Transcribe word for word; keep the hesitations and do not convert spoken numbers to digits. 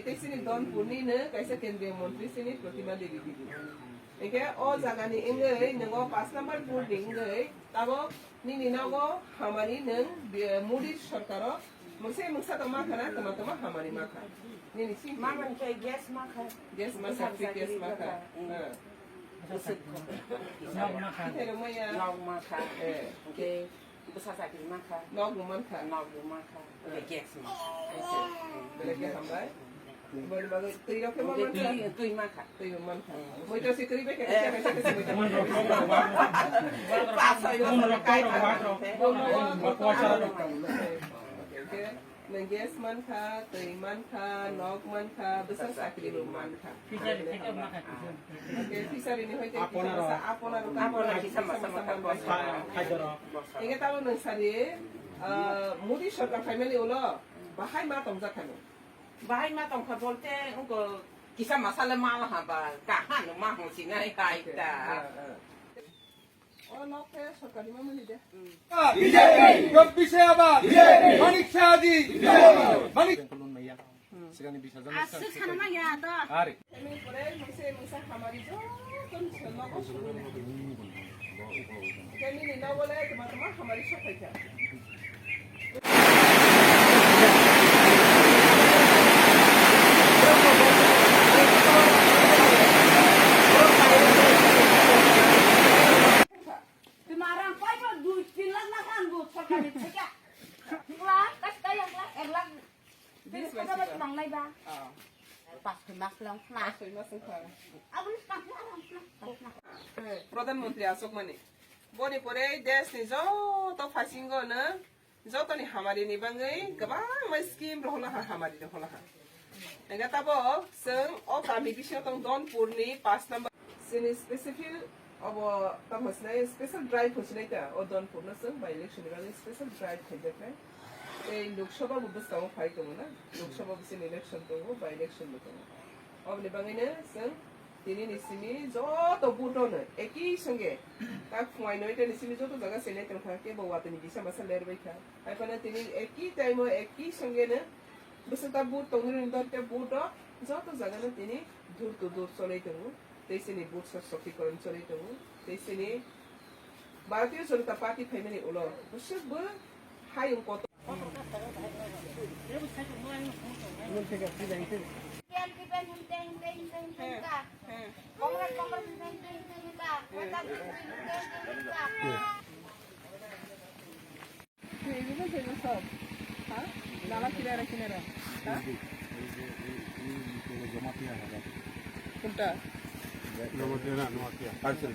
Tei chini Donpurni no kaisa kendriya montri chini Protima Devi Bibi. Hingke o jagani wngwi nwngo paanch number booth ni wngwi tabok nini nogo hamari nwng, eh, Modi sorkaro mungsa mungsa tongma khana tongma tongma hamari makha. Nini si Mangan khe gas makha. Gas makha, free gas makha. Hmm. Nok makha. Nok makha. Eh. Hingke bwsa chakri mankha. Nok bo mankha. Nok bo mankha. Oke, gas mankha. Oke. Belai khe hambai. Boni bagwi twi rok khe ma mankha? Twi, twi mankha. Twi bo mankha. Moi to si kwrwi bai khe kaisa kaisa kaisa moi to. Pas soi bosor kai mankha. Oke, oke. Nwng gas mankha, twi mankha, nok mankha, bwsa chakri bo mankha. Fishery ni hoite kisa masa apona rok. Apona kisa masa mankha. Hingke tamo nwng sari, ah, Modi sorkar phaimani ulo bahai ma tongjakha no? Bahai ma tongkha bolte wngkha kisa masa le ma ha ba, kaha no ma hwnsinai hai ta. Ah, ah. O nok khe sorkar ni ma mani de. B J P, Rabbi Shehbaz, B J P, Manik Shah ji, B J P, Manik. Aswk sana nang ya to. Are. Mungsa mungsa hamari joto ni sal nogo sulu. Kemi ni nogo le tuma tuma hamari sok khaikha. Tuma rang koi ko dui tin lakh na kan bu sorkar ni theka. Ek lakh, kas kaya ek lakh, ek lakh. Tin lakh ba tuma nang lai ba. Ah. Pas soi mas lang na. Pas soi mas lang. Abun pas na, pas na. Pradhan Mantri achuk mani. Boni pore desh ni joto phasingo no Jotoni hamari ni bagwi kwbangma scheme rohorlaha, hamari rohorlaha. Hingke tabok chwng o kami bisingo tong Donpur ni paanch number. Chini specific obo tamo sinai special drive hwnsinai ta, o Donpur no chwng by election ni bagwi special drive khaijaknai. Tei Lok Sabha bo bwskango phai tongo na, Lok Sabha bo chini election tongo, by election bo tongo. Oboni bagwino chwng tini ni simi joto booth rokno eki songe tak phungai noita ni simi joto jaga chenai tongkha, kebo watwi ni kisa masa ler bai kha. Hai phano tini eki time o eki songe no bwswk ta booth tongwi rwni dor te booth rok joto jaga no tini door to door cholai tongo, tei chini booth sa sokti koron cholai tongo, tei chini Bharatiya Janata Party phaimani ulo bwswk bo hayung kotor. কোনটা? জমাতিয়া না, নোয়াতিয়া। আচ্ছা।